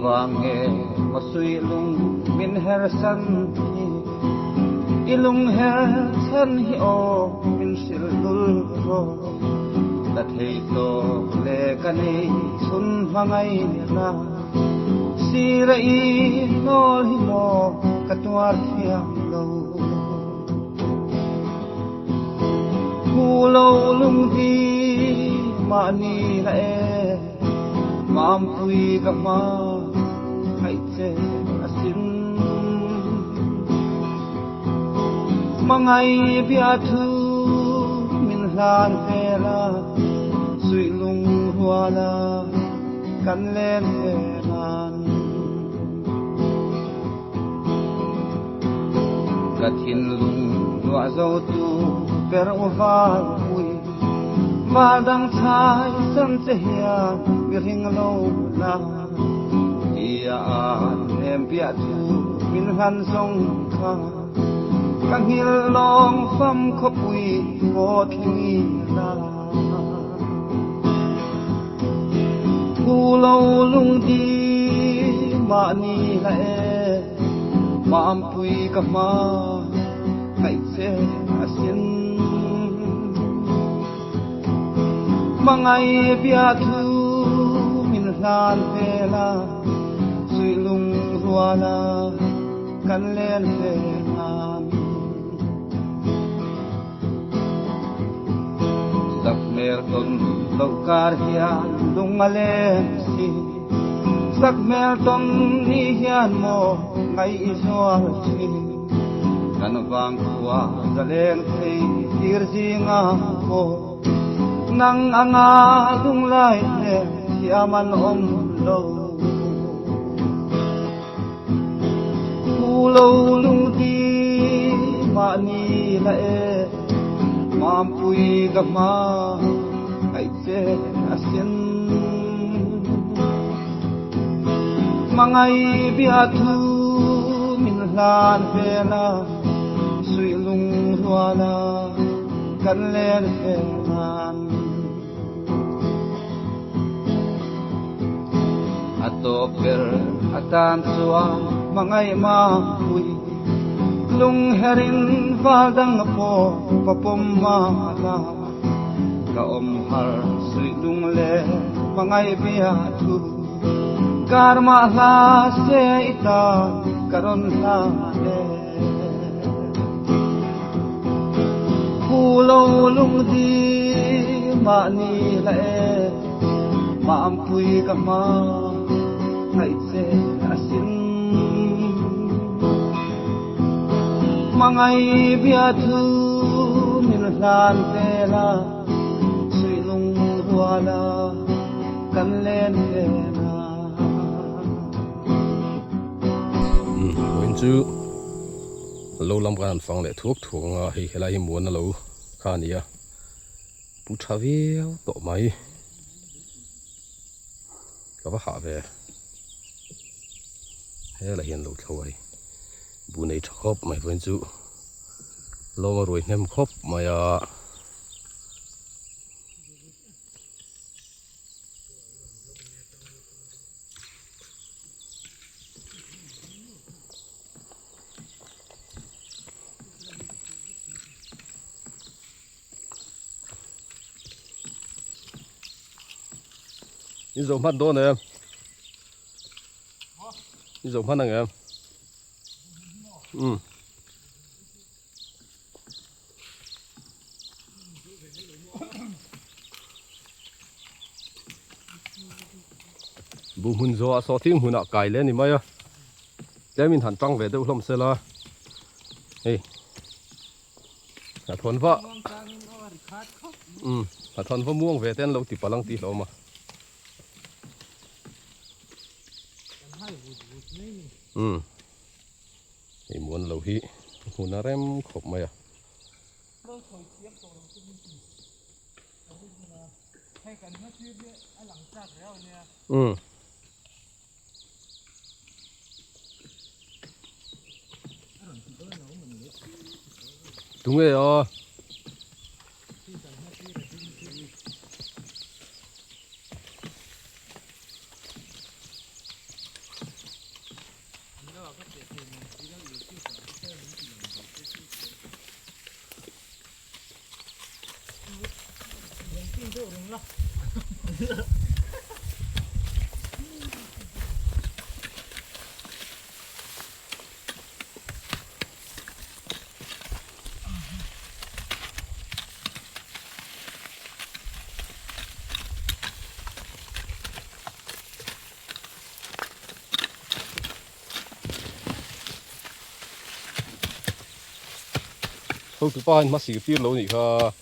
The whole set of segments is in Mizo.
Engvang nge maw suihlung min hersan hi I lung her chhan hi aw min hrilh lul rawh Ka thei tawk le ka nei chhun hmangaihna Sira i hnawl hi maw ka tuar thiam lo Thu lo lung hi mahni la e Mampui ka hma ngaih che a sim Hmangaih biathu min hlan vel a Suih lung rual a kan len ve nan. Ka thinlung nuah zotu ber u valpui Val dang chhai san che hian mi ring lo la Tia an nem piah thu min hlan zawng kha Ka nghilh lawng fam khawpui pawh thleng i la. Thu lo lung di mahni la e Mampui ka hma ngaih che a sin Hmangaih biathu min hlan vel a Suih lung rual a kan len ve nan. Sakhmel tawn loh kar hian lung a leng si. Sakhmel tawn ni hian maw ngaih i zual thin. Kan vangkhua zaleng thei tir zinga pawh nang anga lunglai hmel thiam an awm lo. Thu lo lung ti mahni la e Mampui ka hma ngaih che a sin Hmangaih biathu min hlan vel a Suih lung rual a kan len fel nan. A tawp ber atan chuan hmangaih mapui lung herin val dang pawh va pawm mal a, ka awm har suih lung leh hmangaih bia thu kar mah hla se i tan ka rawn hlan e. Phu lo lung di mahni la e Mampui ka hma ngaih che a sin Hmangaih biathu min hlan vel a Suih lung rual a kan len ve na. Vawiin chu lo lam kan han fang leh thuak thuak ang a, hei helai hi muan a lo kha a ni a, pu tha viau tawh mai ka va hah ve helai hian lo thlo a hei bu nei tha khawp mai vawiin chu lawm a ruai hnem khawp mai a. In zo hman dawn em? In zo hman ang em? Um. Bu hmun zawh ah sawhthing hmunah kai leh a ni mai a tlem in han tang ve deuh hlawm sela hei hnathawn va um hnathawn va muang ve te an lo ti palh ang tih hlawm a um. Hei muan lo hi hmun a rem khawp mai a. Umm. Tunge aw. Hotu pa in hmasi tir lo nih kha.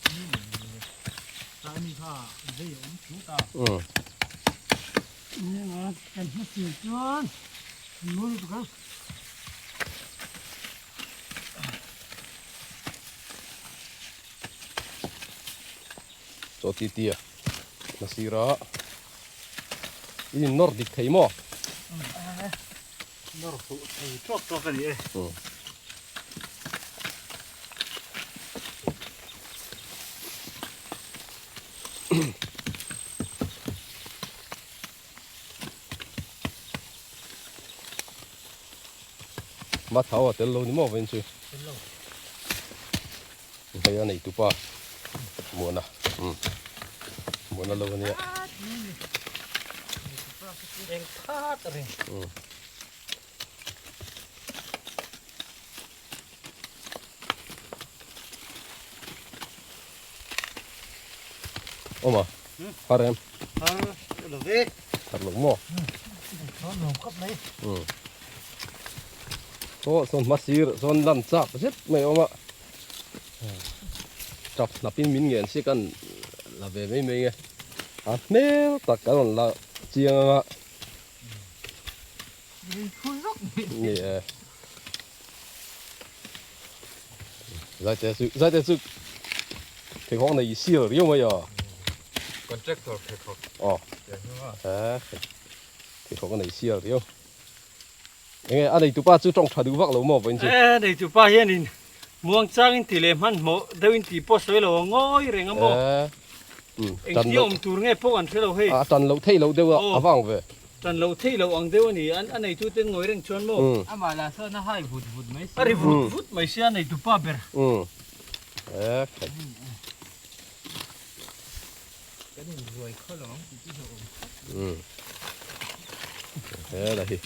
Chaw ti tia hmasira in nawr dik thei maw? Nawr fuh thei tawk tawk a ni e. Ma thau a tel lo ni maw vawiin chu? Tel lo. Hei a neitu pa Muana umm Muana lo ania. Eng phat a ring. Umm. Awma har em? Har lo ve. Har lo maw? Har lo khawp mai. Umm. Saw sawn hma sir sawn lan chak zet mai a awm a. Tap hnap in min ngen si kan la ve mai mai nge. A hmel tak kan rawn la chiang anga. Ni e. Zai te chu zai te chu pheikhawk nei sial riau mai a. Contractor pheikhawk. Aw. He pheikhawk nei sial riau. Enge a neitu pa chu tawng tha duh vak lo maw vawiin chu? E neitu pa hianin muang changin ti leh hmanhmawh deuhin tih pawh sawi lo a ngawi reng a maw? Engtia awm tur nge pawh kan hre lo hei. A tan loh theih loh deuh a a vang ve. Tan loh theih loh ang deuh a ni a neitu ten ngawi reng chuan maw? Amah lah sawn a hai vut vut mai sia. A ri vut vut mai sia neitu pa ber. E khai. Kan inruai khaw lo ang tih chu hlauhawm khawp mai. He la hi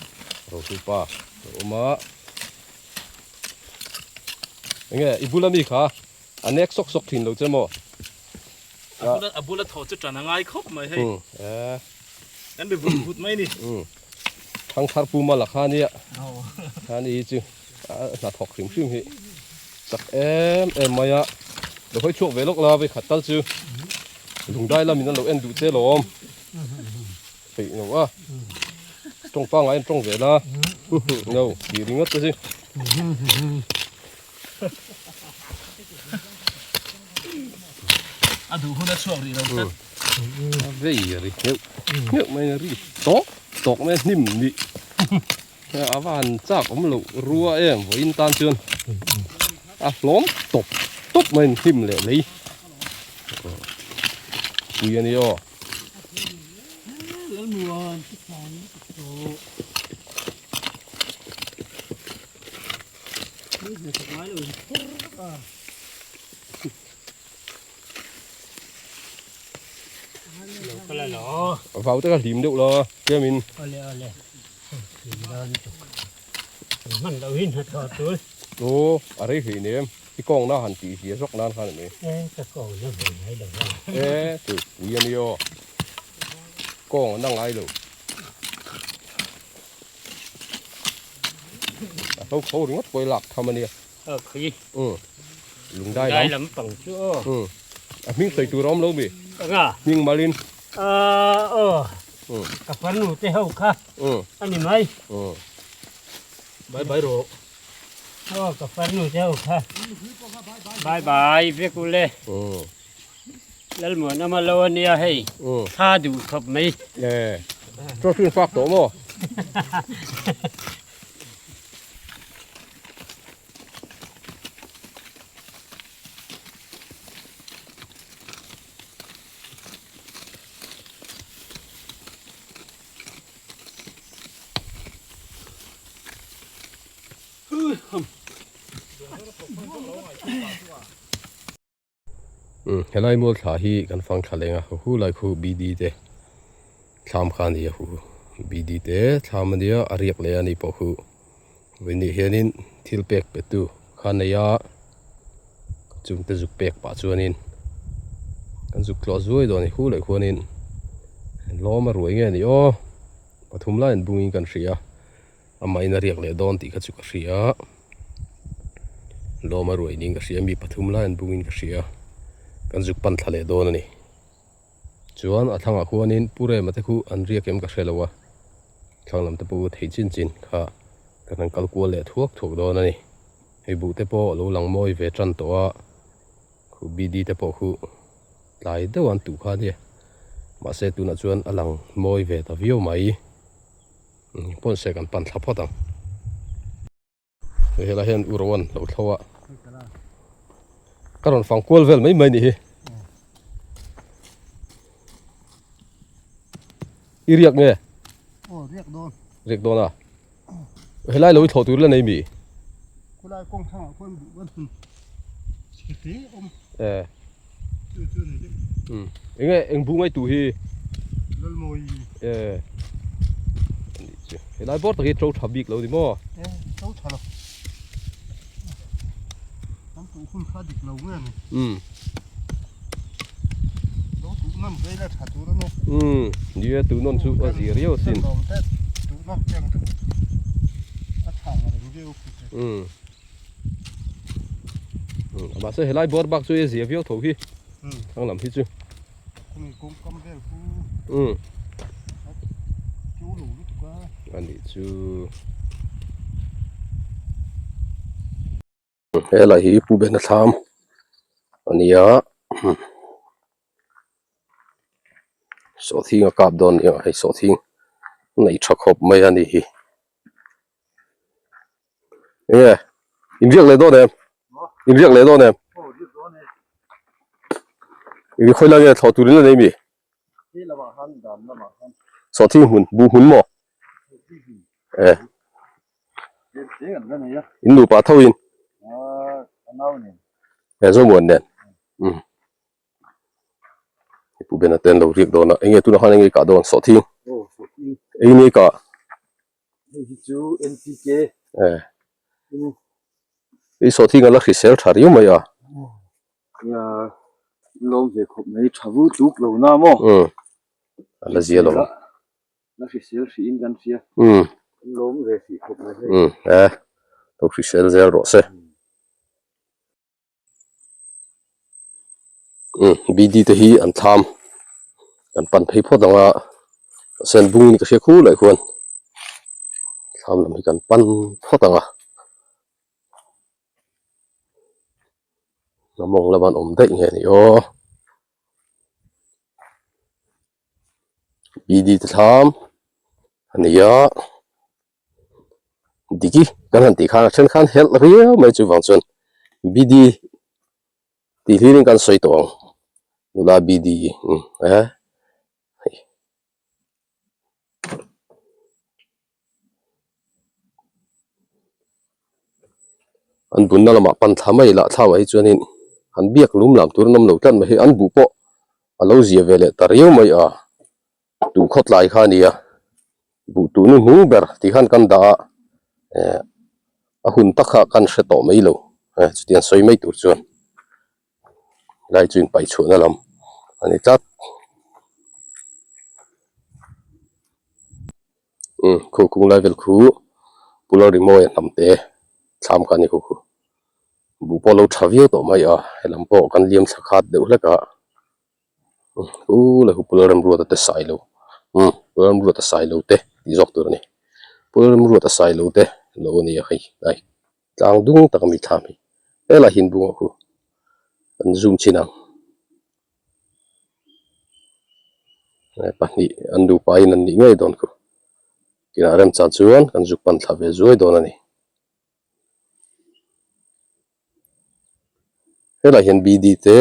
Rohlu pa a awm a. Enge i bula mi kha a nek sawk sawk thin lo che maw? A bula thaw chu tan a ngai khawp mai hei. Kan be vut vut mai ni. Thangthar puma la kha nia. Khani hi chu a hnathawk hrim hrim hi chak em em mai a. Lo hawi chhuak ve lawk la vei khat tal chu lungdai lamin an lo en duh che lawm. Peih lo a tawng pangai an tawng ve la no tih ringawt te chu. A duh hun a chhuak rih lo tlat. A vei ri ngheuh ngheuh mai a ri tawk tawk mai a hnim nih a va han chak awm loh rua em vawiin tan chuan a hlawm tawp tawp mai hnim leh lei pui a ni aw. Vau te kha hlim deuh la tlemin. Aw a rei hlei nem i kawng na han tih hlia zawk nan khan a ni. E chu pui a ni aw kawng a na ngai lo. A hlo kho ringawt pawh i lak tham a nia. A khi. Umm. Lungdai lam. Lungdai lam pang chu aw. Umm. A hming sawi tur a awm lo mi? Anga. Hming malin. Aaa aw. Umm. Ka farnu te ho kha. Umm. A ni mai. Umm. Bye bye rawh. Aw ka farnu te ho kha. Bye bye vek ule. Umm. Lalmuanawma lo a nia hei. Umm. Tha duh khawp mai. E. Trophy fak tawh maw? Helai mual thla hi kan fang thla leng a, hu lai khu BD te thlam kha a ni a hu BD te thlam a nia a riak leh a ni pawh khu vawiin hianin thil pek pe tu kha a nei a chung te zuk pek pah chuanin kan zuk tlawh zuai dawn a ni hu leh khuanin lawm a ruai nge a ni aw pathum lai an bungin kan hria. Amahin a riak leh dawn tih kha chu ka hria lawm a ruai niin ka hria mi pathum lai an bungin ka hria kan zuk pan thla leh dawn a ni chuan a thlangah khuanin pu rema te khu an riak em ka hre lo a thlang lam te pawh thei chin chin kha kan han kal kual leh thuak thuak dawn a ni hei buh te pawh a lo lang mawi ve tan tawh a khu bd te pawh khu tlai deuh an tuh kha a nia mahse tunah chuan a lang mawi ve ta viau mai. Pawn se kan pan thla phawt ang. Hei helai hian u Rowan lo thlo a. Ka rawn fang kual vel mai mai ni hi. I riak nge? Aw riak dawn. Riak dawn a. Helai lo i thlo tur la nei mi? Khulai kawng thangah khuan buh kan hun chhe awm. Eh. Chu chu ni deuh. Um. Enge eng bu ngai tu hi? Lalmawi. Eh. Ani chu. Helai bawr tak hi to tha bik lo ni maw? Eh, to tha lo. Kan tu hun kha dik lo nge ni. Um. Lo tu non vei la tha tur ani. Um. Ni e tu non chu a zir riau sin. Lawm te tu non cheng chu a tha reng viau khu te. Um. Mahse helai bawr bak chu e zia viau tho hi. Thlang lam hi chu. Kumi kawng kam vel khu. Chu lo lutuk a. Ani chu. Helai hi Pu Bena thlam a ni a. Sawhthing a kap dawn a ni a hei sawhthing neih tha khawp mai a ni hi. Enge inriak leh dawn em inriak leh dawn em eng khawi lai nge thlawh turin la nei mi sawhthing hmun buh hmun maw e in nupa tho in e zomuan nen um Pu Bena te an lo riak dawn a enge tunah khan enge i kah dawn sawhthing eng nge i kah. Hei hi chu NPK. Eh. I sawhthing a la hrisel tha riau mai a. Nia lawm ve khawp mai tha vu tuk lo na maw. Um. A la zia lo. La hrisel hriin kan hria. Um. Lawm ve hrih khawp mai hei. Um. Eh. Lo hrisel zel rawh se. BD te hi an thlam kan pan phei phawt ang a sen bung in ka hria khur leh khuan thlam lam hi kan pan phawt ang a hnam awng lama an awm daih nge ni aw BD te thlam a ni a. Diki kan han tih khan a then khan helh riau mai chuvang chuan BD tih hlirin kan sawi tawh ang nula BD eh hei an bunna lamah pan thla mai lah thla mai hi chuanin an biak lum lam tur an awm lo tlat mai hi an buh pawh a lo zia ve leh ta riau mai a. Duh khawt lai kha a ni a, buh tuh nu hnung ber tih khan kan dah a, eh a hun tak kha kan hre tawh mai lo, eh chutiang sawi mai tur chuan lai chu inpaih chhuahna lam a ni tlat. Umm khu kung lai vel khu Pular Rimawi a hnam te thlam kha a ni khu khu buh pawh a lo tha viau tawh mai a, helam pawh kan liam thla khat deuh hlek a. U leh hu pul remruata te sai lo umm pul remruata sai lo te tih zawk tur a ni pul remruata sai lo te lo a ni a hei ai tlang dung tak a mi thlam hi helai hi inbung ah khu kan zoom chhin ang pahnih an nupa in an nih ngei dawn khu tinah remchang chuan kan zuk pan thla ve zuai dawn a ni. Helai hian BD te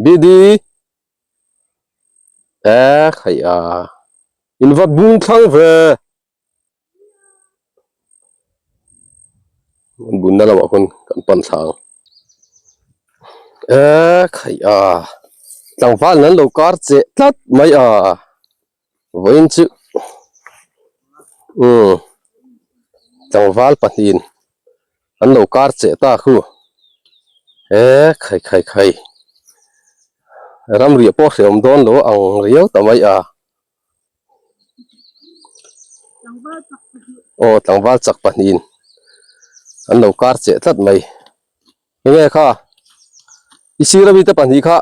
BD eh hei a in va bung thlang ve an bunna lamah khawn kan pan thla ang. E khaih a tlangval an lo kar cheh tlat mai a vawiin chu umm tlangval pahnihin an lo kar cheh ta khu e khai khai khai ramriah pawh hrehawm dawn lo ang riau ta mai a. Aw tlangval chak pahnihin an lo kar cheh tlat mai. Enge kha i sir ami te pahnih kha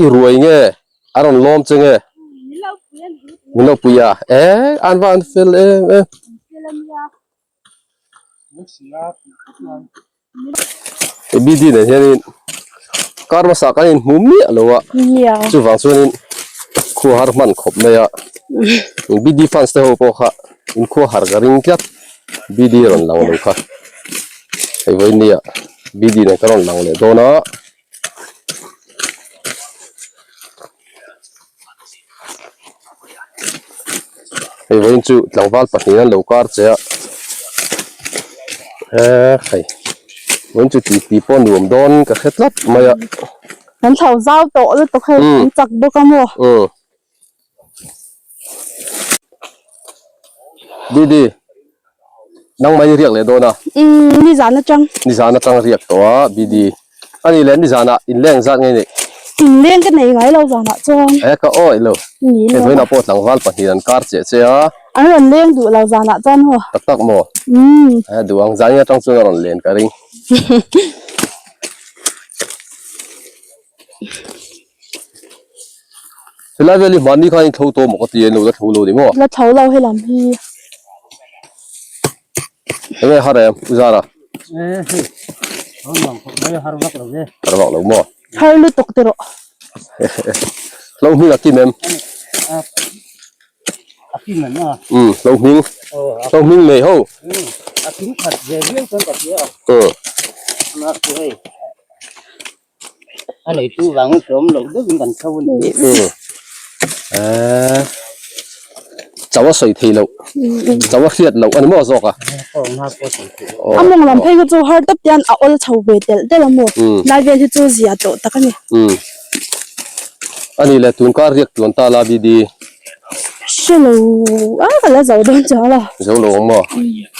i ruai nge a rawn lawm che nge min lo pui a e an va an fel em em. BD nen hianin kar hmasa kan inhmu miah lo a chuvang chuanin khua har hman khawp mai a BD fans te ho pawh kha inkhua har ka ring tlat BD rawn lang lo kha hei vawinia BD nen ka rawn lang leh dawn a. Hei vawiin chu tlangval pahnih an lo kar che a he hei vawiin chu titi pawh nuam dawn ka hre tlat mai a. Kan thlo zau tawh lutuk hei an chak bawk a maw. Didi nangmah in i riak leh dawn a. Umm nizan atang. Nizan atang riak tawh a Didi ani leh nizanah inleng zat nge nih. Inleng ka nei ngai lo zanah chuan. E ka awih lo. Hei vawiinah pawh tlangval pahnih an kar chiah che a. An rawn leng duh lo zanah chuan maw. Tak tak maw. Umm. E duh ang zan in atang chuan a rawn len ka ring. Helai vel hi hmanni khan in tho tawh maw ka ti a lo la tho lo ni maw? La tho lo helam hi. Enge har em u Zara? E hei tho nuam khawp mai a har vak lo e. Har vak lo maw? Har lutuk ti rawh. Hlo hming a kim em? A kim em a? Um hlo hming. Hlo hming nei ho. A kim khat ve viau chuan ka hria a. Amah chu hei. A nei tu vang in tlawm loh deuh in kan tho a ni. Eee chau a sawi thei loh chau a hriat loh a ni maw zawk a. A mawng lam phei hi chu har tawp hian a awl chho ve telh telh a maw lai vel hi chu zia tawh tak a ni. A ni le tun kar riak tluan ta la BD. Hre lo a ka la zo dawn chuang lo. Zo lo ang maw.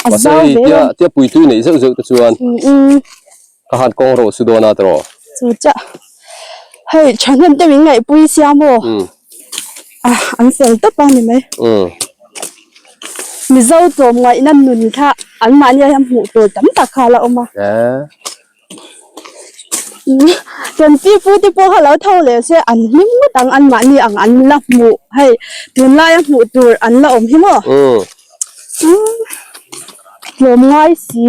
A zau ve tia tia puitui neih zeuh zeuh te chuan. Ka han kawng rawh su dawn a tiraw? Chu chiah. Hei thahnem te min ngaihpui sia maw? A an fel tawp a ni mai. Mizo tlawm ngaihna nun kha an mahni ah hian hmuh tur tam tak kha a la awm a. Kan pi pu te pawh kha lo tho leh se an hlim ngawt ang an mahni ang an la hmuh hei tunlaia hmuh tur an la awm hi maw? Tlawm ngai si.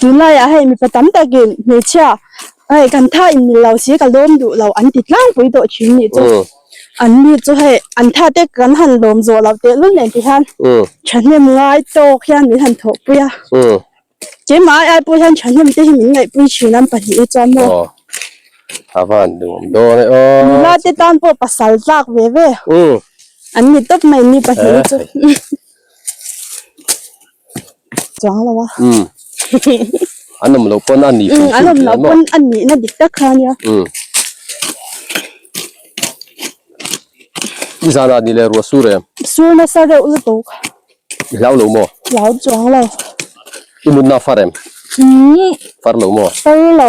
Tunlaiah hei mipa tam takin hmeichhia hei kan tha in mil lo si ka lawm duh lo an ti tlangpui tawh thin nih chu an ni chu hei an tha te kan han lawm zawh loh tehlul nen ti hian thahnem ngai tawk hian min han thawhpui a keimah ai ai pawh hian thahnem te hi min ngaihpui thin an pahnih hi chuan maw nula te tan pawh pasal tlak ve ve an ni tawp mai ni pahnih hi chu. Chuang lo a. Um. An awm loh pawn a ni hrim hrim. An awm loh pawn a nihna dik tak kha ania. Um. I zanah ni leh ruah sur em? Sur nasa reuh lutuk. I hlau lo maw? Hlau chuang lo. I mutna far em? Um. Far lo maw? Far lo.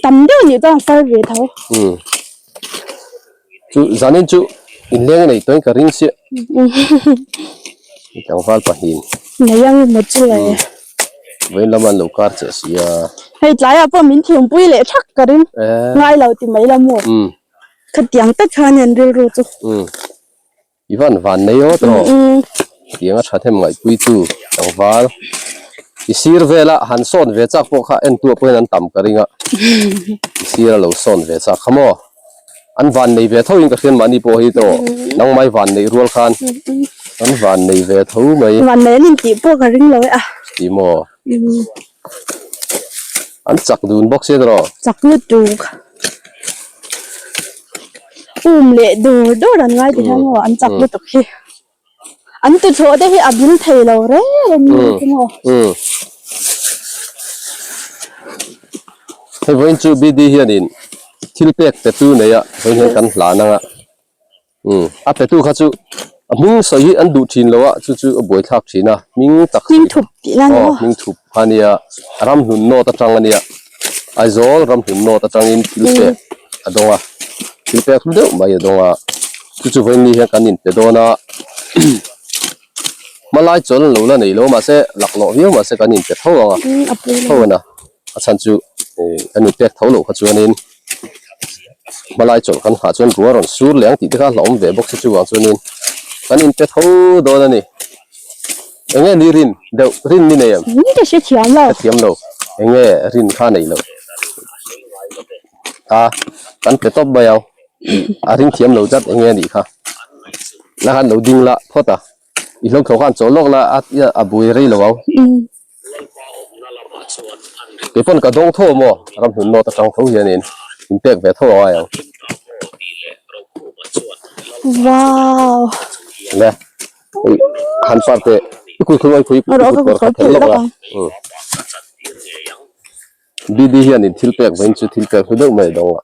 Tam deuh nih chuan far ve tho. Um. Chu zanin chu inleng a nei tawhin ka ring chiah. Tlangval pahnih. Nei ang emaw chu le. Vawiin lama an lo kar che si a. Hei tlaiah pawh min thiampui leh thak ka ring. Ngai lo ti mai la maw. Khatiang tak khan an rilru chu. I van van nei aw tawh. Tiang a tha them ngaihpui tu tlangval. I sir vela han sawn ve chak pawh kha en tu ah pawhin an tam ka ring a. I sir a lo sawn ve chak kha maw. An van nei ve tho in ka hriat mahni pawh hi tawh. Nangmai van neih rual khan an van nei ve tho mai. Van nei an intih pawh ka ring lo e a. Ti maw. An chak dun bawk sia tawh. Chak lutuk. Um leh dur dur an ngai ti hian maw an chak lutuk hi. An tuthlawh te hi a bil thei lo reng a ni maw. Hei vawiin chu BD hianin thil pek pe tu nei a vawiin hian kan hlan ang a. Umm a pe tu kha chu a hming sawi hi an duh thin lo a chu chu a buaithlak thin a hming tak Hming thup tih na ni maw? Aw hming thup kha ania Ramhlun North atang ania Aizawl Ramhlun North atangin thil pek a dawng a thil pek hlu deuh mai a dawng a chu chu vawiin ni hian kan inpe dawn a hmalai chawl lo la nei lo mahse laklawh viau mahse kan inpe tho ang a tho a na. A chhan chu kan inpek tho loh kha chuanin hmalai chawlh kan nghah chuan ruah rawn sur leh ang tih te kha hlauhawm ve bawk si chuvang chuanin kan inpe tho dawn a ni. Eng nge ni rin deuh rin ni nei em? Ka hre thiam lo. Hre thiam lo. Eng nge rin kha nei lo. A kan pe tawp mai ang. A ring thiam lo zat eng nge nih kha. La khan lo ding la phawt a. I hlo tho khan chawl lawk la a a bui rei lo ang. Kei pawn ka dawng tho maw ramhlun nawt atang tho hianin in pek ve tho a ngai ang. Wow. Le han par te i kut khur khui i kut kawr kha phelh lawk la. BD hianin thil pek vawiin chu thil pek hlu deuh mai a dawng a.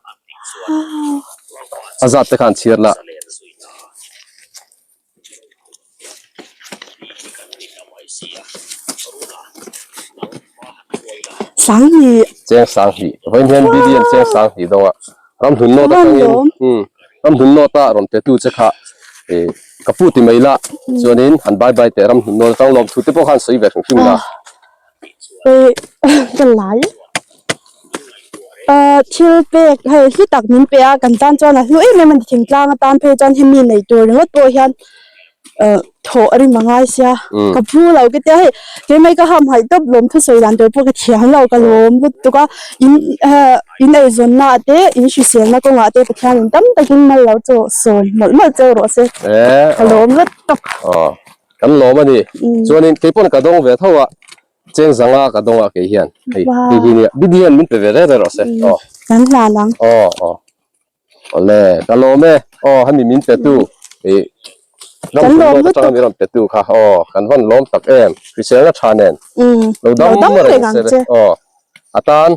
A zat te khan chhiar la. Sanghnih. Cheng Sanghnih. Vawiin hian BDM Cheng Sanghnih dawng a. Ramhlun North atangin umm Ramhlun North a rawn pe tu che kha ih ka pu ti mai la chuanin han bye bye teh Ramhlun North atang lawmthu te pawh khan sawi ve hrim hrim la. Ih ka lai. Ahh thil pek hei hlu tak min pe a kan tan chuan a hlu em em a ni thingtlang atan phei chuan hemi nei tur ringawt pawh hian ahh thawh a rim a ngai sia ka phu lo ka tia hei keimah ka ham haih tawp lawm thusawi dan tur pawh ka thiam lo ka lawm lutuk a in ahh in eizawnna ah te in hriselna kawngah te Pathian in tam takin mal lo chaw sawn mawlh mawlh cheu rawh se ka lawm lutuk. Kan lawm a ni chuanin keipawn ka dawng ve tho a. Cheng zanga ka dawng a kei hian hei hei hi nia bidi hian min pe ve reng reng rawh se aw kan hlan ang aw aw awle ka lawm e aw hemi min pe tu ih kan lawm lutuk atanga min rawn pe tu kha aw kan van lawm tak em hriselna tha nen lo dam reng ang che aw atan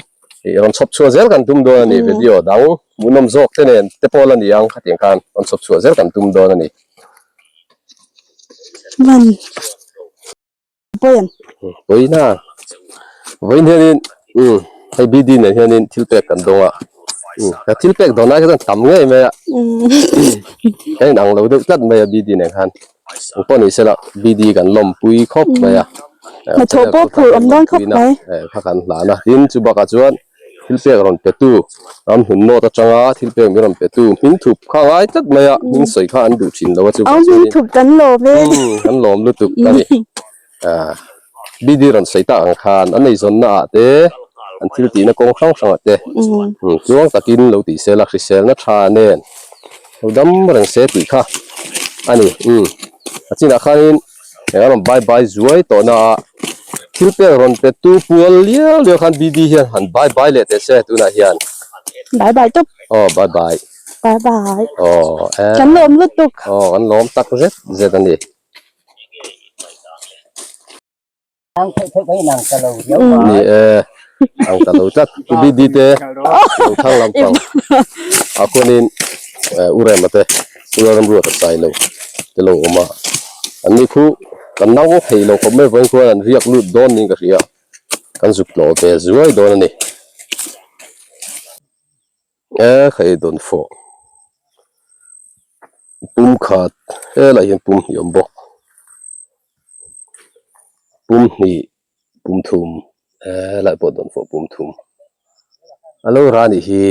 ih rawn chhawp chhuah zel kan tum dawn a ni video dang hmuhnawm zawk te nen te pawh la ni ang khatiang khan rawn chhawp chhuah zel kan tum dawn a ni. Man. Pawian. Pawina. Vawiin hianin umm hei BD nen hianin thil pek kan dawng a. Umm ka thil pek dawn lai kha chuan tam ngei mai a. Kan inang lo deuh tlat mai a BD nen khan. Eng pawh ni sela BD kan lawmpui khawp mai a. Hnathawh pawh phur awm dawn khawp mai. Kha kan hlan a. Tin chu bakah chuan thil pek rawn pe tu ramhlun nawt atanga thil pek min rawn pe tu hming thup kha a ngai tlat mai a hming sawi kha an duh thin lo a chu Au hming thup kan lawm e umm kan lawm lutuk a ni ah BD rawn sawi tak ang khan an eizawnna ah te an thil tihna kawng hrang hrang ah te umm tluang takin lo tih sel a hriselna tha nen lo dam reng se tih kha a ni umm a chinah khanin Eng a rawn bye bye zuai tawh na a, thil pek rawn pe tu pual liau liau khan BD hian han bye bye leh teh se tunah hian. Bye bye tawp. Aw bye bye. Bye bye. Aw eh. Kan lawm lutuk. Aw kan lawm tak zet zet a ni. Ni e ang ta lo tlat u BD te lo thang lampang a khuanin u Rema te u Lalramruata chai lo te lo awm a an ni khu kan nang thei lo khawp mai vawiin khuan an riak lut dawn niin ka hria kan zuk tlawh ve zuai dawn a ni e hei dawn fawh pum khat helaiah hian pum hnih a awm bawk pum hnih pum thum helai pawh dawn fawh pum thum a lo rah a nih hi.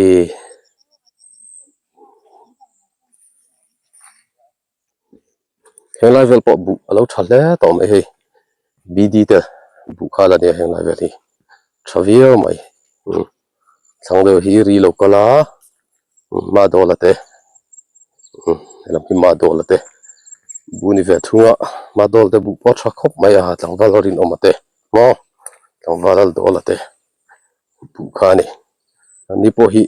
Henglai vel pawh buh a lo tha hle tawh mai hei BD te buh kha la nia henglai vel hi tha viau mai umm thlang deuh hi ri lo kal a ma dawla te umm helam hi ma dawla te buh ni ve thung a ma dawl te buh pawh a tha khawp mai a tlangval a rinawm a te maw tlangval a dawla te buh kha a ni an ni pawh hi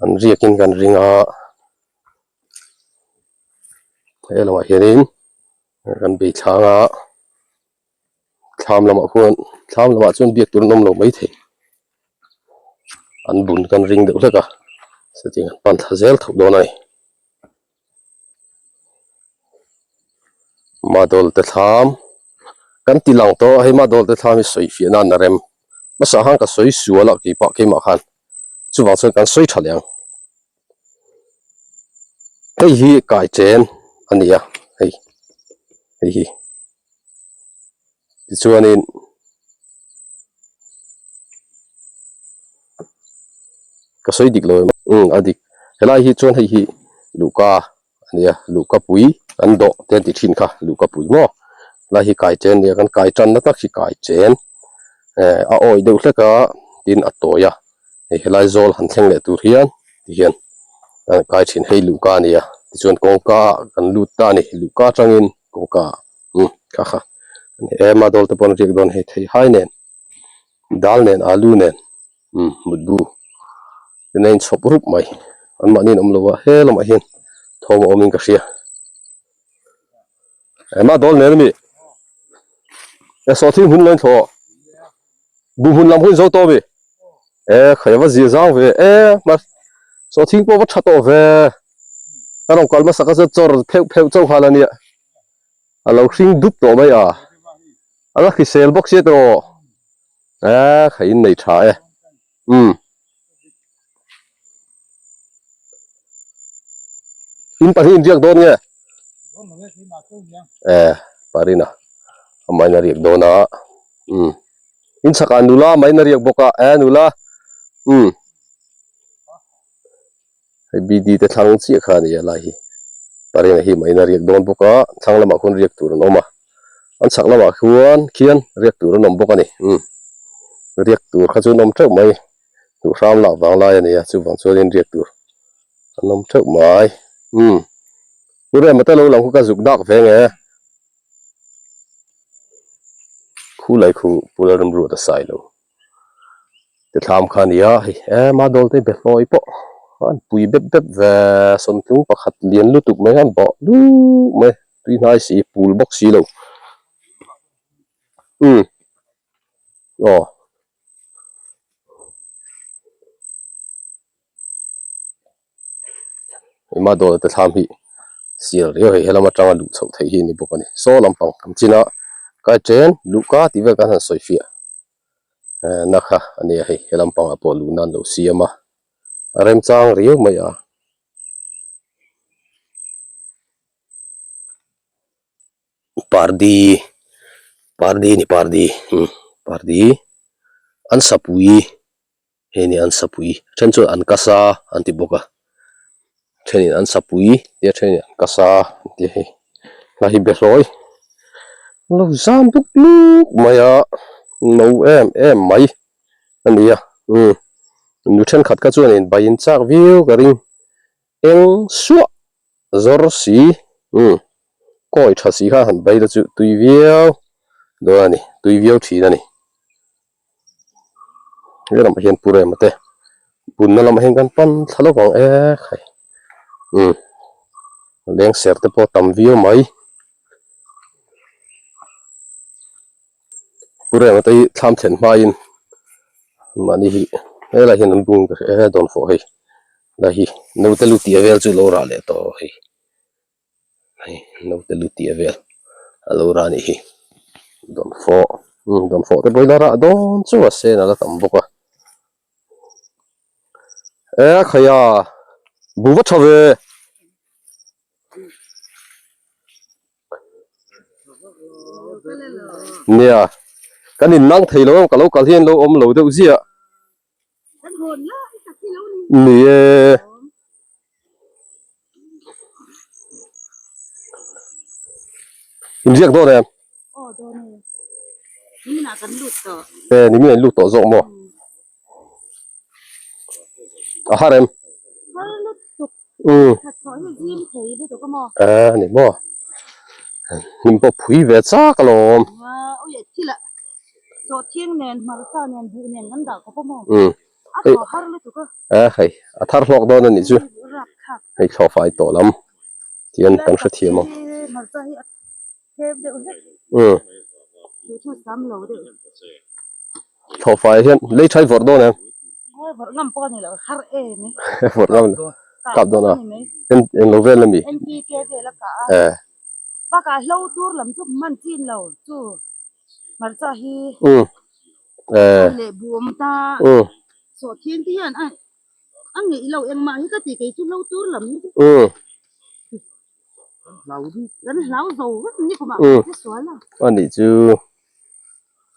an riakin kan ring a. He lamah hianin kan bei thlang a thlam lamah khuan thlam lamah chuan biak tur an awm lo maithei. An bun kan ring deuh hlek a, sitting an pan thla zel tho dawn a ni. Madol te thlam kan ti lang tawh a, hei Madol te thlam hi sawi fiah nan a rem hmasa khan ka sawi sual a keipah keimah khan chuvang chuan kan sawi tha leh ang. Hei hi kai chen a ni a, hei hei hi tichuanin ka sawi dik lo em umm a dik helai hi chuan hei hi luhka a nia luhka pui an dawh te an ti thin kha luhka pui maw helai hi kai chen a nia kan kai tanna tak hi kai chen eh a awih deuh hlek a tin a tawi a hei helai zawl han thleng leh tur hian tihian an kai thin hei luhka a nia tichuan kawngka ah kan lut ta a ni luhka atangin kawngka ah umm kha kha a ni em a dawl te pawh an riak dawn hei thei hai nen dal nen alu nen umm mutbu tin a inchhawp rup mai an mahni an awm lo a he lamah hian thawm a awmin ka hria ema dawl nen ami e sawhthing hun lo in thlawh Bu hmun lam hun zo tawh mi e khai va zir zang ve e hma sawhthing pawh va tha tawh ve ka rawn kal hmasa ka chuan chawr pheuh pheuh chauh nghal ania a lo hring dup tawh mai a a la hrisel bawk sia tawh e khai in nei tha e umm in pahnih in riak dawn nge e parina amah in a riak dawn a umm in chhakah nula amah in a riak bawk a e nula umm hei bd te thlang chiah kha a ni a lai hi parina hi amah in a riak dawn bawk a thlang lamah khuan riak tur an awm a an chhak lamah khuan khian riak tur an awm bawk a ni umm riak tur kha chu an awm teuh mai. Duh hram lak vang lai a ni a, chuvang chuanin riak tur an awm theuh mai. Umm, Pu Rema te lo lang khu ka zuk dak ve nge. Khu lai khu Pu Lalramruat a sai lo. Ti thlam kha a ni a, hei em a dawl te be hlawi pawh an pui bep bep ve sawmtlung pakhat lian lutuk mai an bawh luh mai, tui hnai si, pul bawk si lo. Umm, aw. Ema dawr te thlam hi sial riau hei helam atanga luh chhoh theih hi a ni bawk a ni saw lampang tam chin a kai chen luhka tih vel kan han sawi fiah eh na kha a nia hei helam pangah pawh luh nan lo siam a a remchang riau mai a. Pardi pardi a ni pardi umm pardi an sapui hei ni an sapui a then chuan an kasa an ti bawk a thenin an sapui tia thenin an kasa an ti a hei hlai hi behlawi lo zam buk luk mai a no em em mai a ni a umm nu thenkhat kha chuanin bai in chak viau ka ring. Eng suah zawr si umm kawi tha si kha han bai la chu tui viau dawn a ni tui viau thin a ni he lamah hian pu rema te bunna lamah hian kan pan thla lawk ang e khai umm leng ser te pawh a tam viau mai pu rema te hi thlam thlen hmain mahni hi helai hian an bung ka hria e dawnfawh hei. La hi naute lu tih vel chu lo rah leh tawh hei hei naute lu tih vel a lo rah anih hi dawnfawh umm dawnfawh te pawh hi la rah dawn chu a sen a la tam bawk a e khaia bu va tha ve. Nia kan innang thei lo em ka lo kal hian lo awm lo deuh ziah. Ni e. Inziak dawn em? Aw dawn e. Nimin ah kan lut tawh. E nimin ah in lut tawh zawk maw? A har em? Har lutuk. Umm. That thawh hi zim thei lutuk a maw? E ni maw. Hnim pawh phui ve chak alawm. Ui thil ah Sawhthing nen, hmarcha nen, buh nen kan dah khawp a maw? Umm. A thaw har lutuk a. E hei, a thar hlawk dawn a nih chu. Rap thlak. Hei thlawh fai tawh lam tian kan hrethiam ang. Hmarcha hi a tlem deuh hlek. Umm. Duh chu sam lo deuh. Thlawh fai hian lei thai vawrh dawn em? Vawrh ngam pawh a ni lo, har em e. Vawrh ngam lo, kap dawn a. En eng lo vel ami? NPK vel a kah a. Bakah hlo tur lam chu hman chin lo chu hmarcha hi a leh buam ta. Sawhthing te hian a a ngeih lo engmah hi ka ti kei chu hlo tur lam hi chu. Kan hlau zo vek ni kumah kan che sual a. A nih chu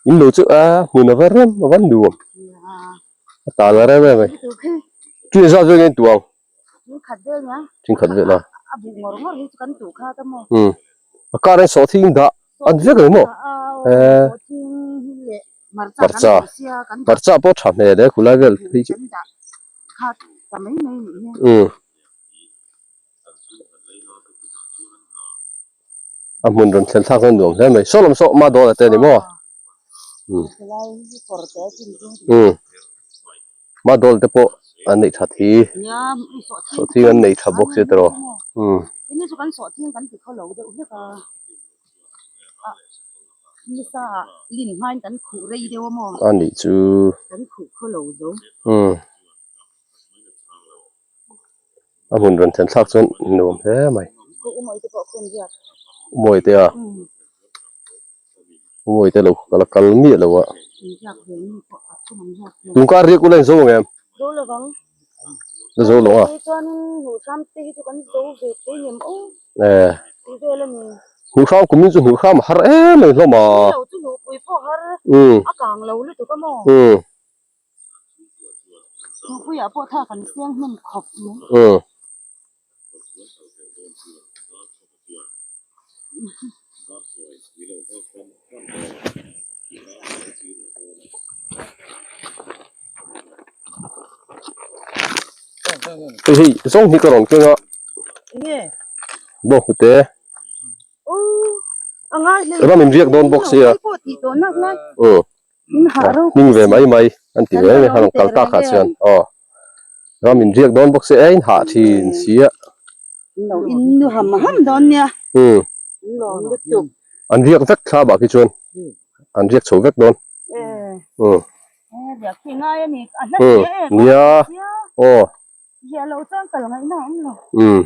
in lo chu a hmun a va rem a va nuam a tal a rem em ai. Chu zat vel nge in tuang? Thingkhat vel nia. Thingkhat vel a. A buh ngawr ngawr hi chu kan tuh kha ta maw. Um. A kar in sawhthing dah an vek ang maw? Sawhthing leh hmarcha kan duh sia kan dah. Hmarcha pawh tha hmel e khulai vel phei chu. Kan dah kha ta mai mai nih hi. Um. A hmun rawn thlen thlak chuan nuam hle mai. Saw lam saw ma dawl ate a ni maw? Um. Um. Ma dawl te pawh an neih that hi. Sawhthing an nei tha bawk sia tiraw. Um. A nih chu. Um. A hmun rawn thlen thlak chuan nuam hle mai. Umawi te a? Umawi te lo ka la kal miah lo a. Tun kar riak ula in zo ang em? La zo lo a? Eh. Hnuhhram kum in chu hnuhhram a har em em hlawm a. Umm. Umm. Thingpuiah pawh thak an seng hnem khawp mai. Umm. Hei hei zawng hi ka rawn keng a. Enge? Bawk hnute. Ram in riak dawn bawk sia. Umm. Hming ve mai mai an ti ve mai han kal tak ah chuan aw. Ram in riak dawn bawk sia e in hah thin sia. Umm. An riak vek thla bah khi chuan an riak chho vek dawn. Umm. Umm nia aw. Umm.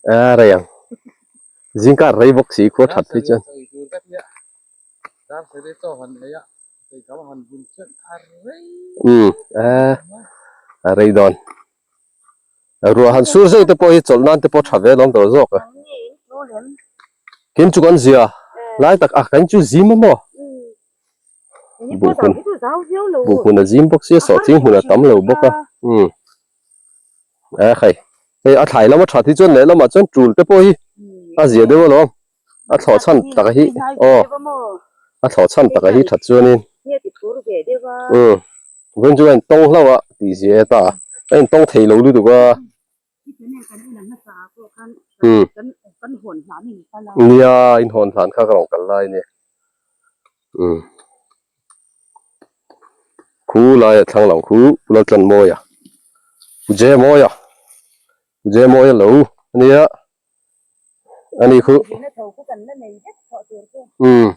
A rei ang. Zingkar rei bawk si khua that phei chuan. Umm a a rei dawn. Ruah han sur zeuh te pawh hi chawlh nan te pawh tha ve alawm tawh zawk a. Kin chu kan zia lai tak a kan chu zim a maw. Buh hmun buh hmun a zim bawk sia sawhching hmun a tam lo bawk a umm e khai hei a thlai lama that hi chuan lehlamah chuan tul te pawh hi a zia deuh alawm a thlawh chhan taka hi aw a thlawh chhan taka hi that chuanin umm vawiin chu a intawng hlauh a tih zia e ta a intawng thei lo lutuk a. Umm nia in hawn hlan kha ka rawn kal lai a nia umm khu laia thlang lang khu Pu Laltlanmawia Pu Jemawia Pu Jemawia lo a nia ani khu umm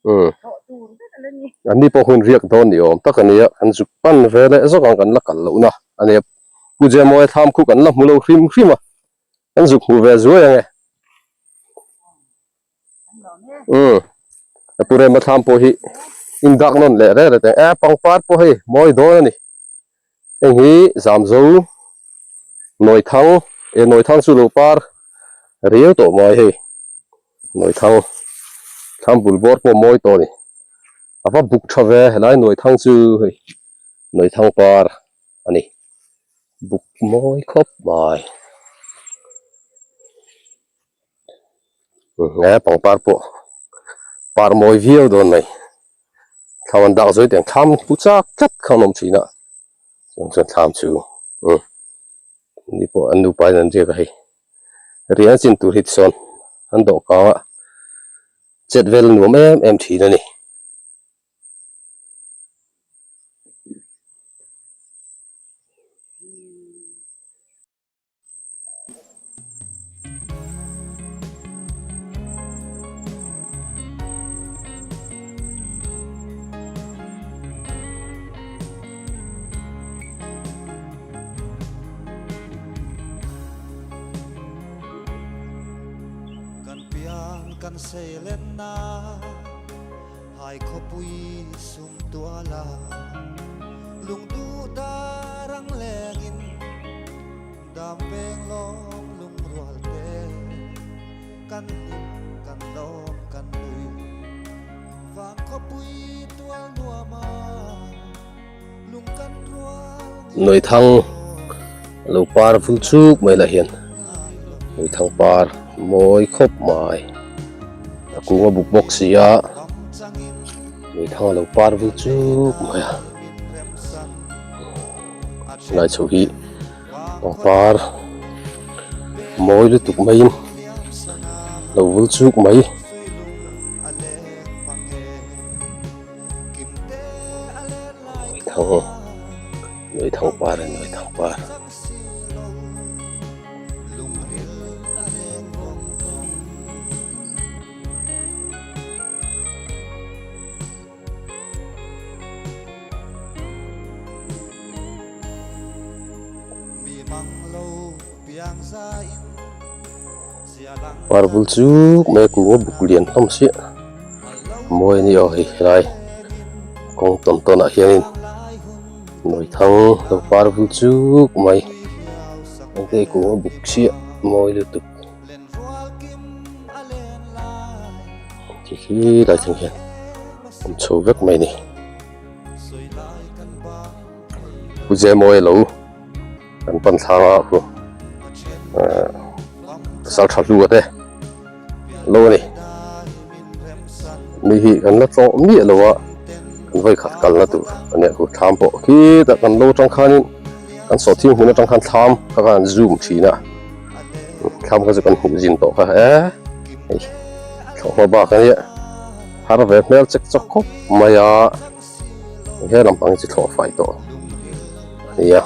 umm an ni pawh hun riak dawn ni awm tak a nia an zuk pan ve leh zawk ang kan la kal loh na a nia Pu Jemawia thlam khu kan la hmu lo hrim hrim a kan zuk hmu ve zuai ang e umm Pu Rema thlam pawh hi indak nawn leh reng reng e pangpar pawh hei mawi dawn a ni. Heng hi Zamzo Nawithang e Nawithang chu lo par riau tawh mai hei Nawithang thlam bul bawr pawh mawi tawh a ni a va buk tha ve helai Nawithang chu hei Nawithang par a ni buk mawi khawp mai he pangpar pawh par mawi viau dawn mai. Thlam an dak zui teng thlam pu chak tlat kha an awm thin a chuan chuan thlam chu umm ni pawh an nupa in an riak a hei rian chin tur hi tisawn an dawhkang a chet vel a nuam em em thin a ni. Kan seilenna hai khawpui sum tuala lungduh dar ang lengin dam veng lawm lungrual te kan hlim kan lawm kan nui vang khawpui tual nuama lung kan rual Nuaithang lo par vul chuk mai lah hian Nuaithang par mawi khawp mai a kung a buk bawk si a Nuaithang a lo par vul chuk mai a helai chho hi pangpar mawi lutuk maiin lo vul chuk mai. Thang Nuai thang par a Nuai thang par. Par bul chuk mai a kung a buk lian hlawm chiah mawi a ni aw hei helai kawng tawn tawn ah hianin Nuaithang lo par bul chuk mai engte kung a buk chiah mawi lutuk ti khi lai thleng hian awm chho vek mai a ni Pu Zemawi lo. Kan pan thlang a khu eh pasal tha hlu a te lo a ni mi hi kan la tlawh miah lo a kan vawi khat kalna tur a nia khu thlam pawh khitah kan lo atang khanin kan sawhthing hmun atang khan thlam kha khan zoom thin a thlam kha chu kan hmuh zin tawh kha eh hei thlawhhma bak a nia har ve hmel chek chawk khawp mai a. He lampang hi chu thlawh fai tawh a ni a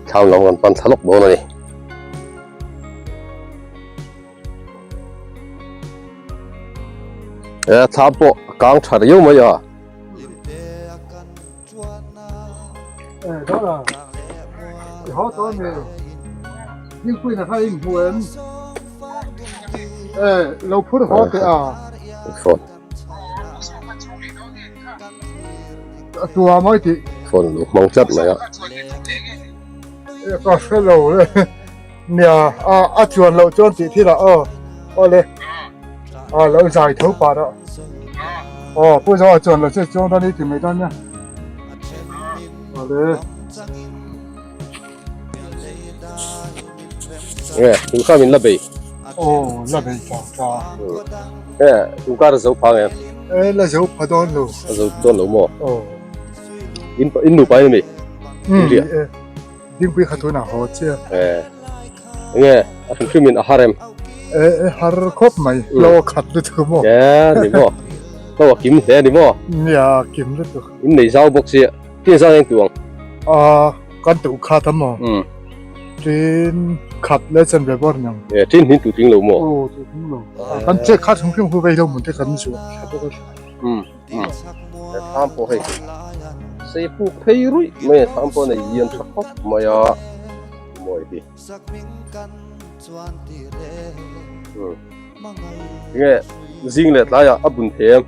thlam lam kan pan thla lawk dawn a ni. He thlam pawh a kang tha riau mai a. Phone. Tua mai tih. Phone lo hmang tlat mai a. Ka hre lo le. Nia a a chuan loh chuan tih thil ah aw. Aw le. A lo zai tho pah rawh. Aw pu zo a chuan loh chu chuang dawn i ti mai dawn nia. Aw le. Nge tun kha min la bei. Aw la bei chang cha. Nge tun kar zo pha nge. E la zo pha dawn lo. A zo dawn lo maw. Aw. In in nupa in mi. Um e dingpui kha tuna haw chia. E nge a hrim hrim in a har em. E e har khawp mai lo khat lutuk maw. E ni maw. Lo a kim hle ni maw. Nia kim lutuk. In nei zau bawk sia. Tin zan eng tuang. A kan tu khat a maw. Tin khat le chen ve bawr niang. E tin hin tu tling lo maw. Aw tu tling lo. Kan che khat hrim hrim hu vei lo mun te kan zu. Tham pawh hei sei puk phei ruih mai a tham pawh nei lian tha khawp mai a mawi hi. Tinge zing leh tlaiah a bun thei em?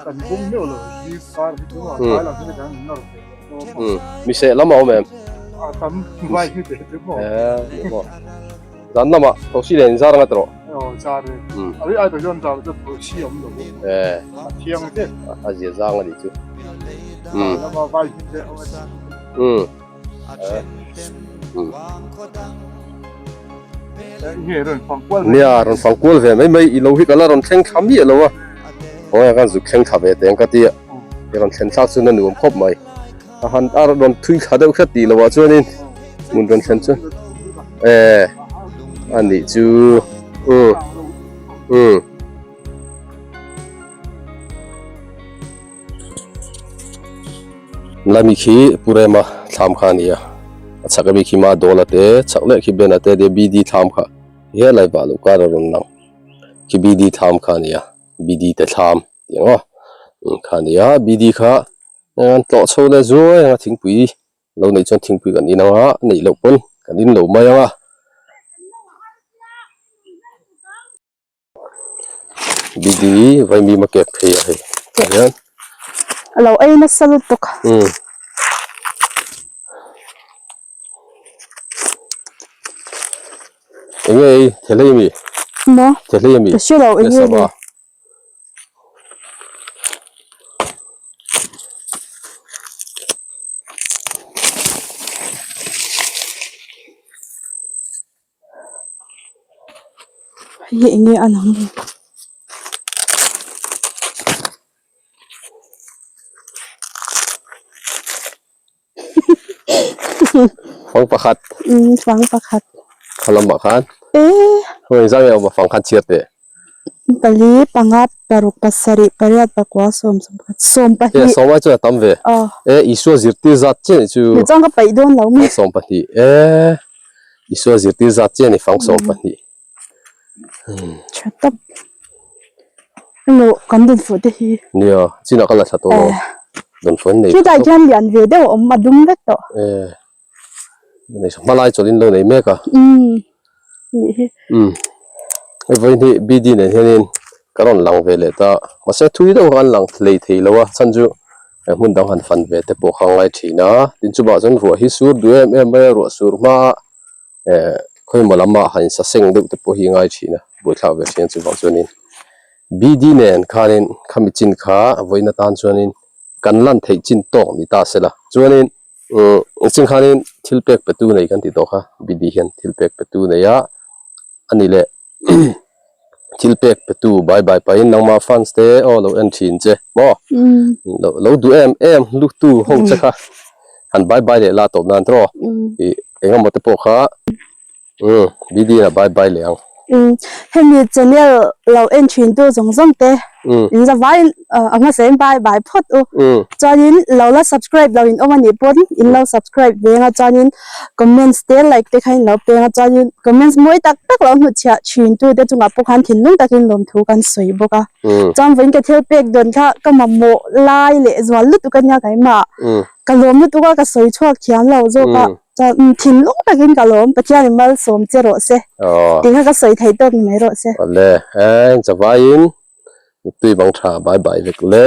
Kan bum meuh lo hi kar hi chu a tlai lam hi kan nawr ve Um mi seh lam a awm em? A tam vai hi te chu maw. Eh ni maw. Zan lamah thosi nen zar anga tawh. Aw zar e. A ri ai to hian zar chu thosi awm lo. Eh. A thiang te. A zia zang a ni chu. Um. Lama vai hi te awm a. Um. Nia rawn fang kual ve mai mai i lo hi ka la rawn thleng thla miah lo a khawnge khan zuk thleng thla ve teng ka ti a i rawn thlen thlak chuan a nuam khawp mai a han a rawn thui thla deuh hret tih loh ah chuanin hmun rawn thlen chu e a nih chu um um. Lami khi Pu Rema thlam kha a ni a, a chhak ami khi Ma Dawla te, chhak leh khi Bena te tia BD thlam kha helai vah loh kar a rawn lang khi BD thlam kha a ni a, BD te thlam tih ang aw kha a ni a, BD kha an tlawh chho leh zuai ang a thingpui lo neih chuan thingpui kan in ang a, neih loh pawn kan in lo mai ang a. BD vaimim a kek phei a hei tah hian. A lo ei nasa lutuk. Umm. Enge ei thelei mi? Maw? Thelei ami? Ka hre lo enge ni. Hei hi enge a lang ni? Fang pakhat. Umm fang pakhat. Kha lamah khan. Ee. Heng engzah nge awm a fang khan chhiar teh. Pali, panga, paruk, pasarih, pariat, pakua, sawm, sawmpakhat, sawmpahnih. E sawm ai chuan a tam ve. Aw. E Isua zirtir zat chiah nih chu. Ni chuan ka paih dawn lo mi. Fang 12. E Isua zirtir zat chiah nih fang 12. Tha tawp. Emaw kan dawn fuh te hi. Nia, chinah ka la thla tawh lo. Dawn fuh an nei. Khitah khian lian ve deuh a awm a dum vek tawh. E. Nei hma lai chawlh in lo nei mek a. Umm. Nih hi. Umm. Hei vawiin hi BD nen hianin ka rawn lang ve leh ta. Mahse thui deuh kha an lang lei thei lo a, chhan chu hmun dang han fan ve te pawh kha a ngai thin a. Tin chuvah chuan ruah hi sur duh em em mai a, ruah sur hma eh khawimaw lamah han insaseng deuh te pawh hi a ngai thin a, buaithlak ve thin a chuvang chuanin BD nen khanin khami chin kha vawiin atan chuanin kan lan theih chin tawk ni ta se la. Chuanin Umm engchin khanin thil pek pe tu nei kan tih tawh kha BD hian thil pek pe tu nei a a ni leh thil pek pe tu bai bai pahin nangmah fans te aw lo en thin che maw lo lo duh em em lu tu ho che kha han bai bai leh la tawp nan tawh ih eng emaw te pawh kha Umm BD in a bye bye leh ang. Umm hemi channel lo en thin tu zawng zawng te in za vai a hmasa in bye bye phawt u. Chuanin lo la subscribe lo in awm anih pawn in lo subscribe ve anga chuanin comments te like te kha in lo peng a chuanin comments mawi tak tak lo hnutchhiah thin tu te chungah pawh khan thinlung takin lawmthu kan sawi bawk a. Chuan vawiin ka thil pek dawn kha ka mamawh lai leh zual lutuk ania keimah ka lawm lutuk a ka sawi chhuak thiam lo zawk a. Chuan thinlung takin ka lawm, Pathianin malsawm che rawh se. Tih kha ka sawi thei tawk ni mai rawh se. Awle, eng chavaiin Muttui bang tha bye bye vek ule.